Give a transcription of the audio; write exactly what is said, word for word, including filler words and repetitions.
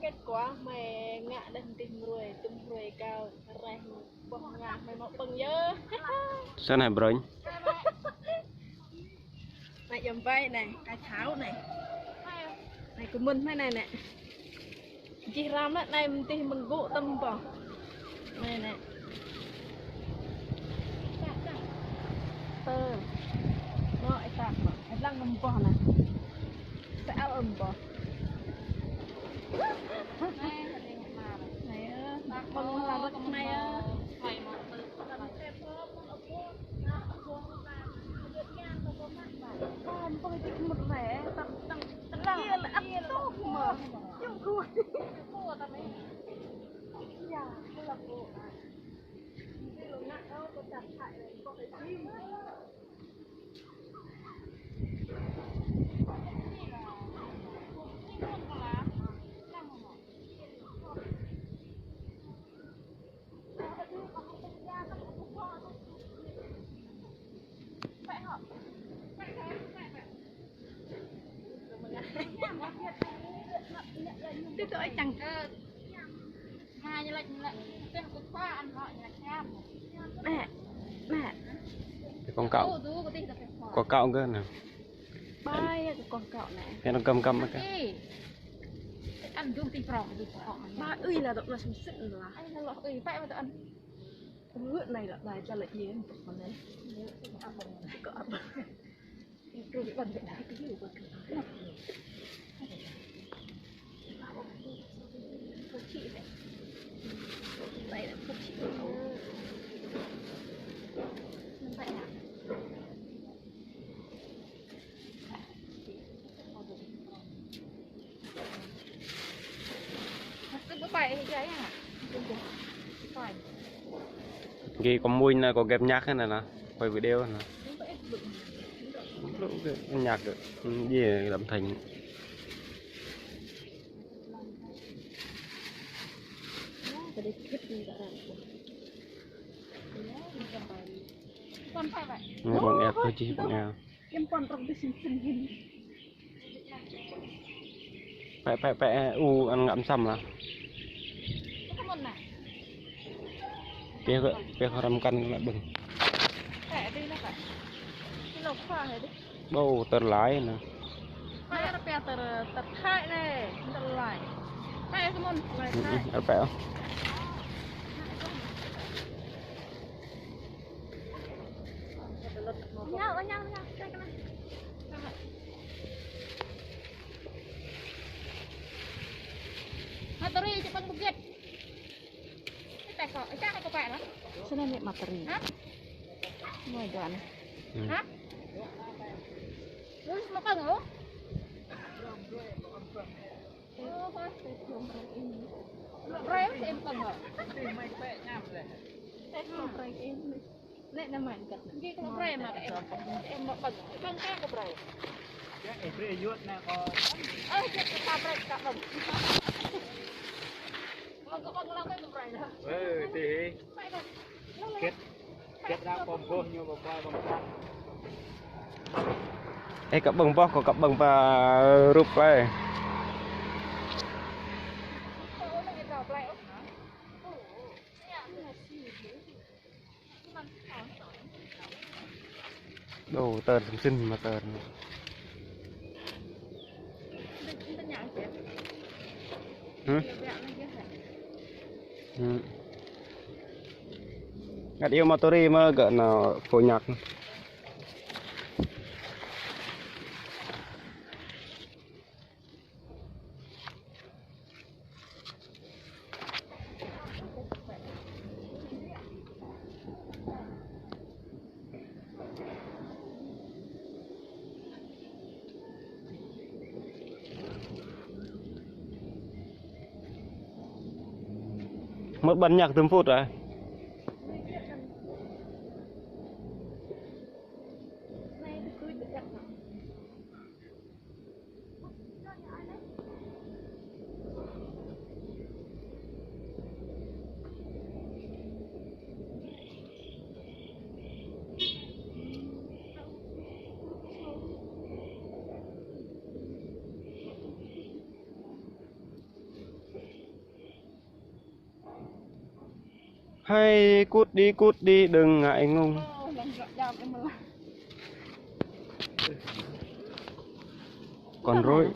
Kết quả mày ngă đàn tih mruê, tŭm mruê kâo, reh boh ngă mày mâo ƀơ̆ng yơh. Snăn hĕ brôñ. Anei yơh ƀai anei, ka čhao anei. Anei kơ mĭn anei anei. Jih ram anei mtih mơ̆ng gŭ tăm boh. Anei anei. Tơ. Mâo êtak mâo. Êdlăng mboh anei. Sơăl mboh. Anei ơ, mâo mâo la rơ̆k anei ơ. Tui tui ơi čang. Mẹ, mẹ. Cái con cạo. Con cạo cơ nè. Ba ya cái con cạo này. Cái nó găm găm cái. Ăn dùng ti prong ti prong. Ba ơi là đó là sung sung là. Ai là lo ơi phải mà ăn. Ơ, anei lah, ƀai ta lĕ yơh, ƀơ̆ng anei. Kơ ăp. Ghi có mui nè, có ghép nhạc nè nè, quay video nè. Blŭ cái nhạc kơ. Ừ, gì âm thanh. Nè, ƀơ̆ng eo, kơ čih ƀơ̆ng eo. Pĕ, pĕ, pĕ, u, ăn ngă msăm lah. Pĕ, pĕ, răm kăn ngă ƀơ̆ng. Ƀu, tơr lai nè. Pĕ, pĕ, tơr, tơr Thái nè, tơr lai. Pĕ, kơ mơ̆n, lai Thái. Pĕ. Ñao, ñao, ñao, čai kơ anei. Materi, čepang bukit. Ih, teh kok, ih, teh kok, Pak, lah. Snăn nĕ materi. Hah? Mâo dua anei. Hmm. Hah? Lu mâo păng, lu? Brei, em păng, lu? Nĕ, nĕ, mâo kăt. Gĭ kơ brei mă em. Em mă ƀơ̆ng. Ƀơ̆ng ka kơ brei. Ơ, jăk kơ brei ka ƀơ̆ng. Mă kơ ƀơ̆ng lăm kơ brei lah. Ơ, ti hĕ. Kĕt, kĕt ra pom boh ñu ƀơ̆ng boh ƀơ̆ng ka. Ê, ka ƀơ̆ng boh, kâo ka ƀơ̆ng ba rup ê. Đô, tơr sĭn sĭn mă tơr. Hử? Hử. Ngă iêu materi mơ̆ gơ̆ nao phô nhạc. Một bản nhạc tầm phút à? Hay cút đi, cút đi, đừng ngại ngùng. Con rối.